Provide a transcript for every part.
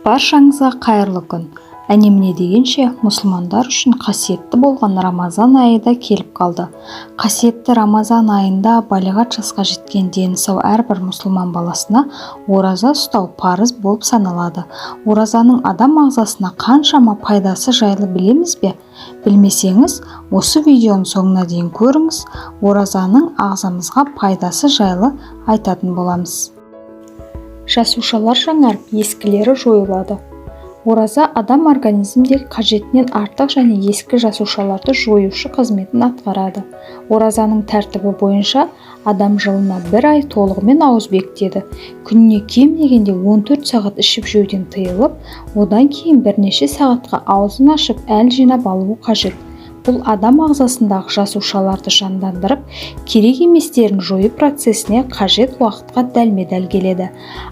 Баршаңызға қайырлы күн! Әне-міне дегенше, мұсылмандар үшін қасиетті болған Рамазан айы да келіп қалды. Қасиетті Рамазан айында балиғат жасқа жеткен дені сау әрбір мұсылман баласына ораза ұстау парыз болып саналады. Оразаның адам ағзасына қаншама пайдасы жайлы білеміз бе? Білмесеңіз, осы видеоның соңына дейін көріңіз, оразаның ағзамызға пайдасы жайлы айтатын боламыз. Жасушалар жаңарып, ескілері жойылады. Ораза адам организміндегі қажетінен артық және ескі жасушаларды жоюшы қызметін атқарады. Оразаның тәртібі бойынша адам жылына бір ай толығымен ауыз бекітеді. Күніне кем дегенде 14 сағат ішіп-жеуден тыйылып, одан кейін бірнеше сағатқа аузын ашып, әл жинап алуы қажет. Бұл адам ағзасындағы жасушаларды жандандырып, керек еместерін жою процесіне қажет уақытқа дәлме-дәл келеді.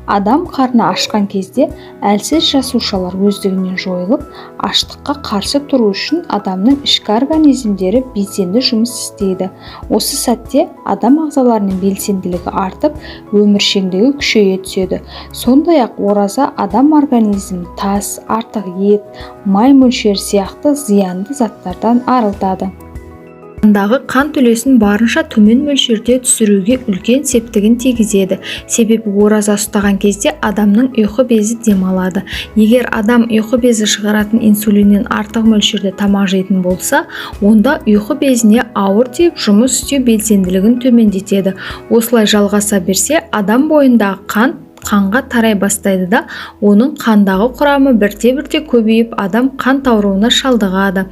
Адам қарны ашқан кезде әлсіз жасушалар өздігінен жойылып, аштыққа қарсы тұру үшін адамның ішкі организмдері белсенді жұмыс істейді. Осы сәтте адам ағзаларының белсенділігі артып, өміршеңдігі күшейе түседі. Сондай-ақ ораза адам организмін тас, артық ет, май мөлшері сияқты зиянды заттардан арылтады. Қандағы қант үлесін барынша төмен мөлшерде түсіруге үлкен септігін тигізеді. Себебі ораза ұстаған кезде адамның ұйқы безі демалады. Егер адам ұйқы безі шығаратын инсулиннен артық мөлшерде тамақ жейтін болса, онда ұйқы безіне ауыр тиіп, жұмыс істеу белсенділігін төмендетеді. Осылай жалғаса берсе, адам бойындағы қант қанға тарай бастайды да, оның қандағы құрамы бірте-бірте көбейіп, адам қант ауруына шалдығады.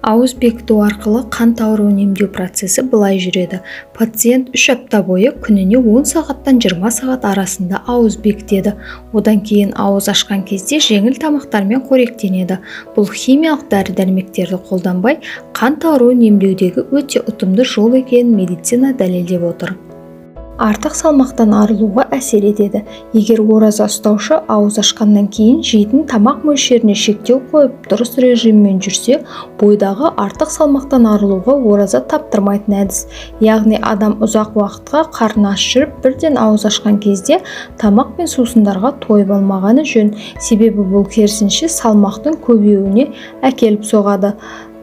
Ауыз бекіту арқылы қант ауруын емдеу процесі былай жүреді. Пациент 3 апта бойы күніне 10 сағаттан 20 сағат арасында ауыз бекітеді. Одан кейін ауыз ашқан кезде жеңіл тамақтармен қоректенеді. Бұл химиялық дәрі-дәрмектерді қолданбай, қант ауруын емдеудегі өте ұтымды жол екенін медицина дәлелдеп отыр. Артық салмақтан арылуға әсер етеді. Егер ораза ұстаушы ауыз ашқаннан кейін жейтін тамақ мөлшеріне шектеу қойып, дұрыс режиммен жүрсе, бойдағы артық салмақтан арылуға ораза таптырмайтын әдіс. Яғни адам ұзақ уақытқа қарны аш жүріп, бірден ауыз ашқан кезде тамақ пен сусындарға тойып алмағаны жөн. Себебі бұл керісінше салмақтың көбеюіне әкеліп соғады.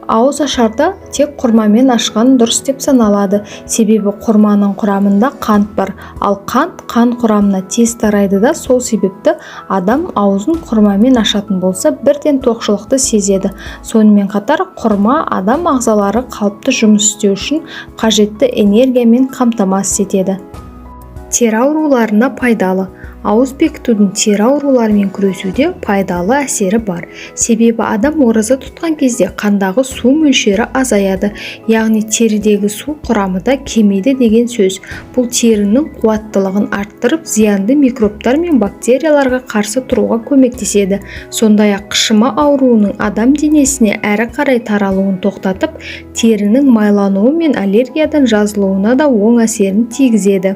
Ауыз ашарда тек құрмамен ашқан дұрыс деп саналады. Себебі құрманың құрамында қант бар, ал қант қан құрамына тез тарайды да, сол себепті адам аузын құрмамен ашатын болса, бірден тоқшылықты сезеді. Сонымен қатар құрма адам ағзалары қалыпты жұмыс істеу үшін қажетті энергиямен қамтамасыз етеді. Тері ауруларына пайдалы. Ауыз бекітудің тері ауруларымен күресуде пайдалы әсері бар. Себебі адам ораза тұтқан кезде қандағы су мөлшері азаяды, яғни терідегі су құрамы да кемиді деген сөз. Бұл терінің қуаттылығын арттырып, зиянды микробтар мен бактерияларға қарсы тұруға көмектеседі. Сондай-ақ қышыма ауруының адам денесіне әрі қарай таралуын тоқтатып, терінің майлануы мен аллергиядан жазылуына да оң әсерін тигізеді.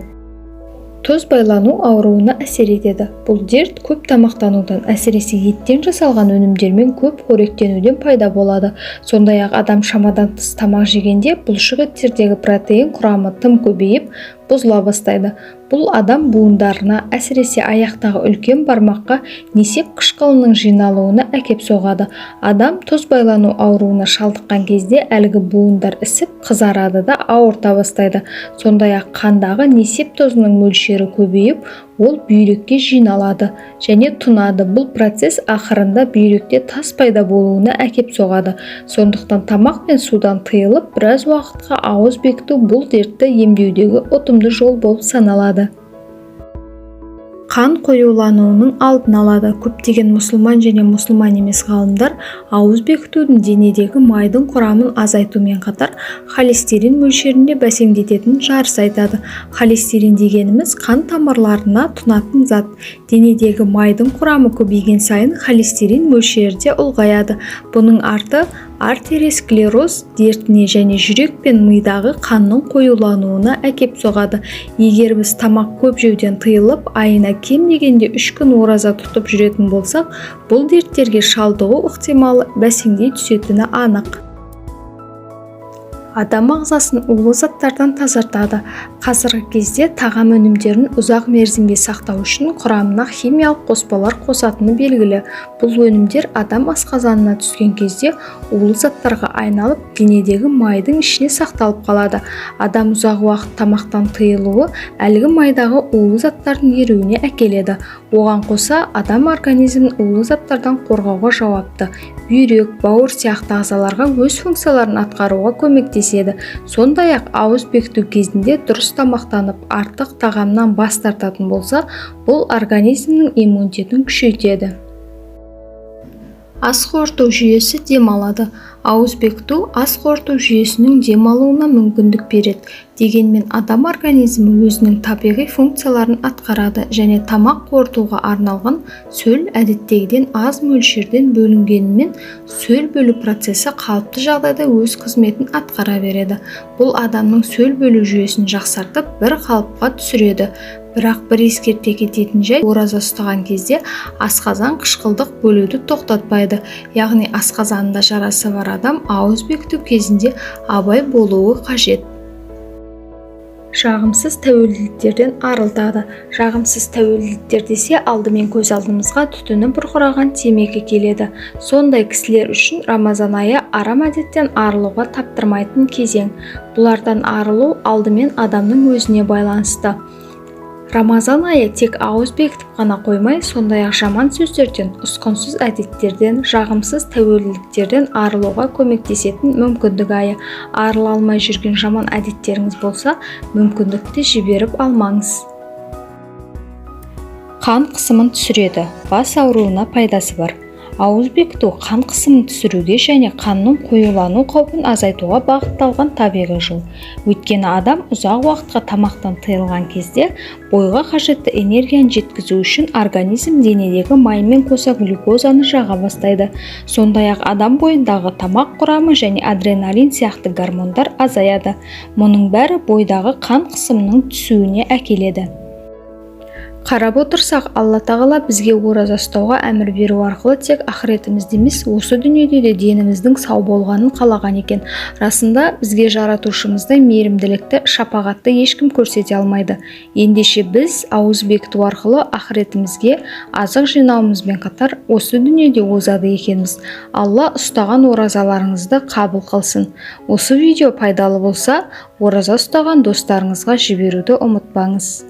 Тұз байлану ауруына әсер етеді. Бұл дерт көп тамақтанудан, әсіресе еттен жасалған өнімдермен көп қоректенуден пайда болады. Сондай-ақ адам шамадан тыс тамақ жегенде бұлшық еттердегі протеин құрамы тым көбейіп, бұзыла бастайды. Бұл адам буындарына, әсіресе аяқтағы үлкен бармаққа несеп қышқылының жиналуына әкеп соғады. Адам тұз байлану ауруына шалдыққан кезде әлгі буындар ісіп, қызарады да ауырта бастайды. Сондай-ақ қандағы несеп тұзының мөлшері көбейіп, ол бүйрекке жиналады және тұнады. Бұл процесс ақырында бүйректе тас пайда болуына әкеп соғады. Сондықтан тамақ пен судан тыйылып, біраз уақытқа ауыз бекіту бұл дертті емдеудегі ұтымды жол болып саналады. Қан қоюлануының алдын алады. Көптеген мұсылман және мұсылман емес ғалымдар ауыз бекітудің денедегі майдың құрамын азайтумен қатар холестерин мөлшерін де бәсеңдететінін жарыса айтады. Холестерин дегеніміз қан тамырларына тұнатын зат. Денедегі майдың құрамы көбейген сайын холестерин мөлшері де ұлғаяды. Бұның арты артеросклероз дертіне және жүрек пен мидағы қанның қоюлануына әкеп соғады. Егер біз тамақ көп жеуден тыйылып, айына кем дегенде 3 күн ораза тұтып жүретін болсақ, бұл дерттерге шалдығу ықтималы бәсеңдей түсетіні анық. Адам ағзасын улы заттардан тазартады. Қазіргі кезде тағам өнімдерін ұзақ мерзімге сақтау үшін құрамына химиялық қоспалар қосатыны белгілі. Бұл өнімдер адам асқазанына түскен кезде улы заттарға айналып, денедегі майдың ішіне сақталып қалады. Адам ұзақ уақыт тамақтан тыйылуы әлгі майдағы улы заттардың еруіне әкеледі. Оған қоса, адам организмін улы заттардан қорғауға жауапты бүйрек, бауыр сияқты ағзаларға өз функцияларын атқаруға көмектеседі. Сондай-ақ ауыз бекіту кезінде дұрыс тамақтанып, артық тағамнан бас тартатын болса, бұл организмнің иммунитетін күшейтеді. Ас қорыту жүйесі дем алады. Ауыз бекіту ас қорыту жүйесінің дем алуына мүмкіндік береді. Дегенмен адам организмі өзінің табиғи функцияларын атқарады және тамақ қорытуға арналған сөл әдеттегіден аз мөлшерден бөлінгенімен, сөл бөлу процесі қалыпты жағдайда өз қызметін атқара береді. Бұл адамның сөл бөлу жүйесін жақсартып, бір қалыпқа түсіреді. Бірақ бір ескерте кететін жайт: ораза ұстаған кезде асқазан қышқылдық бөлуді тоқтатпайды. Яғни асқазанында жарасы бар адам ауыз бекіту кезінде абай болуы қажет. Жағымсыз тәуелділіктерден арылтады. Жағымсыз тәуелділіктер десе, алдымен көз алдымызға түтіні бұрқыраған темекі келеді. Сондай кісілер үшін Рамазан айы арам әдеттен арылуға таптырмайтын кезең. Бұлардан арылу алдымен адамның өзіне байланысты. Рамазан айы тек ауыз бекітіп қана қоймай, сондай-ақ жаман сөздерден, ұсқынсыз әдеттерден, жағымсыз тәуелділіктерден арылуға көмектесетін мүмкіндік айы. Арыла алмай жүрген жаман әдеттеріңіз болса, мүмкіндікті жіберіп алмаңыз. Қан қысымын түсіреді, бас ауруына пайдасы бар. Ауыз бекіту қан қысымын түсіруге және қанның қоюлану қаупін азайтуға бағытталған табиғи жол. Өйткені адам ұзақ уақытқа тамақтан тыйылған кезде бойға қажетті энергияны жеткізу үшін организм денедегі маймен қоса глюкозаны жаға бастайды. Сондай-ақ адам бойындағы тамақ құрамы және адреналин сияқты гормондар азаяды. Мұның бәрі бойдағы қан қысымының түсуіне әкеледі. Қарап отырсақ, Алла Тағала бізге ораза ұстауға әмір беру арқылы тек ақыретімізде емес, осы дүниеде де деніміздің сау болғанын қалаған екен. Расында, бізге Жаратушымыздай мейірімділікті, шапағатты ешкім көрсете алмайды. Ендеше біз ауыз бекіту арқылы ақыретімізге азық жинауымызбен қатар осы дүниеде озады екенбіз. Алла ұстаған оразаларыңызды қабыл қылсын. Осы видео пайдалы болса, ораза ұстаған достарыңызға жіберуді ұмытпаңыз.